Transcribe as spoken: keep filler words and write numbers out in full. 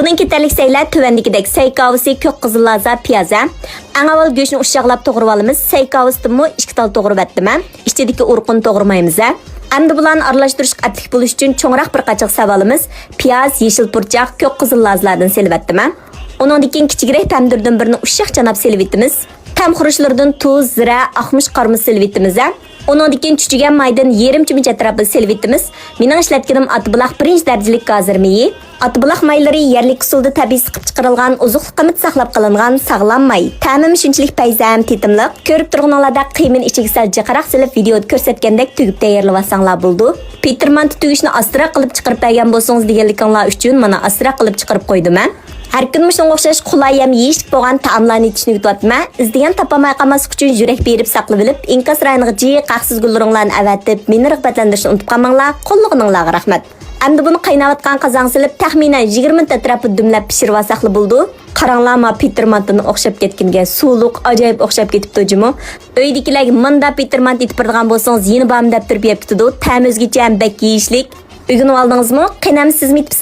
بۇنىڭ كېتەرلىك سەيلە تۆۋەندىكىدەك: سەي كاۋىسى، كۆك قىزىل لازا، پىياز ھە. ئەڭ ئاۋۋال گۆشنى ئۇششاقلاپ توغرىۋالىمىز. سەي كاۋىسىدىنمۇ ئىككى تال توغرىۋەتتىم ھە. ئىچىدىكى ئۇرۇقىنى توغرىمايمىز ھە. ئەمدى بۇلارنى ئارىلاشتۇرۇشقا ئەپلىك بولۇش ئۈچۈن چوڭراق بىر قاچىغا سېلىۋالىمىز. پىياز، يېشىل پۇرچاق، كۆك قىزىل لازىلاردىن سېلىۋەتتىم ھە. ئۇنىڭدىن كېيىن كىچىكرەك پەمىدۇردىن بىرنى ئۇششاق چاناپ سېلىۋېتىمىز. تەم خۇرۇچلىرىدىن تۇز، زىرە، ئاقمۇچ قارىمىز سېلىۋېتىمىز ھە. ئۇنىڭدىن كېيىن چۈچۈگەن مايدىن يېرىم چۆمۈچ ئەتراپىدا سېلىۋېتىمىز. مېنىڭ ئىشلەتكىنىم ئاتبۇلاق بىرىنچى دەرىجىلىك گازىر مېيى. ئاتبۇلاق مايلىرى يەرلىك ئۇسۇلدا تەبىئىي سىقىپ چىقىرىلغان، ئوزۇقلۇق قىممىتى ساقلاپ قېلىنغان ساغلام ماي. تەمىمۇ شۇنچىلىك پەيزى ھەم تېتىملىق. كۆرۈپ تۇرغىنىڭلاردەك قىيمىنى ئىچىگە سەل جىقراق سېلىپ، ۋىدىيودا كۆرسەتكەندەك تۈگۈپ تەييارلىۋالساڭلار بولىدۇ. پېتىر مانتا تۈگۈشنى ئاستىراق قىلىپ چىقىرىپ بەرگەن بولسىڭىز دېگەنلىكىڭلار ئۈچۈن مانا ئاستىراق قىلىپ چىقىرىپ قويدۇم ھە. ھەر كۈنى مۇشۇنىڭغا ئوخشاش قولاي ھەم يېيىشلىك بولغان تائاملارنى ئېتىشنى ئۆگىتىۋاتىمەن. ئىزدىگەن تاپالماي قالماسلىق ئۈچۈن يۈرەك بېرىپ ساقلىۋېلىپ، ئىنكاس رايونىغا جىق ھەقسىز گۈللىرىڭلارنى ئەۋەتىپ، مېنى رىغبەتلەندۈرۈشنى ئۇنتۇپ قالماڭلار. قوللىغىنىڭلارغا رەھمەت. ئەمدى بۇنى قايناۋاتقان قازانغا سېلىپ، تەخمىنەن يىگىرمە مىنۇت ئەتراپىدا دۈملەپ پىشۇرۇۋالساقلا بولىدۇ. قاراڭلار، ما پېتىر مانتىنىڭ ئوخشاپ كەتكىنىگە، سۇلۇق، ئاجايىپ ئوخشاپ كېتىپتۇ جۇمۇ. ئۆيدىكىلەرگە مۇنداق پېتىر مانتا ئېتىپ بېرىدىغان بولسىڭىز، يېنى بارمۇ دەپ تۇرۇپ يەپ كېتىدۇ. تەمى ئۆزگىچە ھەم بەك يېيىشلىك. ئۆگىنىۋالدىڭىزمۇ؟ قېنى ئەمدى سىزمۇ ئېتىپ